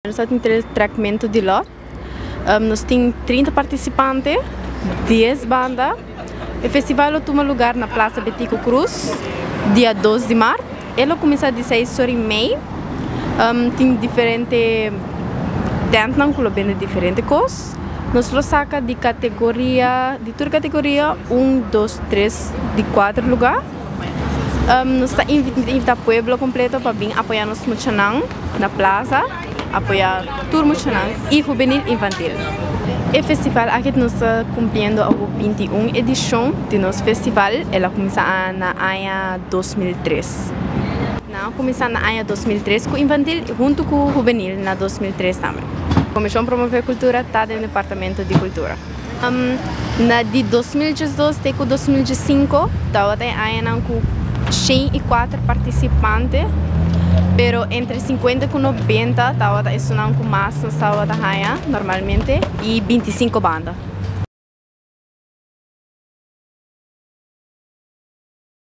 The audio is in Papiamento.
Nos tin tres trekmentu di lòt. Nos tin 30 partisipante, 10 banda. E festival lo tuma lugá na Plaza Betico Croes, dia 2 di mart. E lo kuminsá di 6:30. Tin diferente tent ku lo bende diferente kos. Nos lo saka di kategoria, di tur kategoria, 1, 2, 3, di 4 lugá. Nos ta invitá pueblo kompleto pa bin apoyá nos muchanan na plaza, apoyá tur muchanan i hubenil, infantil. E festival aki nos ta kumpliendo e 21 edishon di nos festival. El a kuminsá na aña 2003. El a kuminsá na aña 2003 ku infantil huntu ku hubenil na 2003 tambe. Komishon Promové Kultura ta den Departamento di Kultura. Na di 2012 te 2005, tabata aña ku 104 partisipante, pero entre 50 i 90 tabata esunnan ku mas nos tabata normalmente i 25 banda.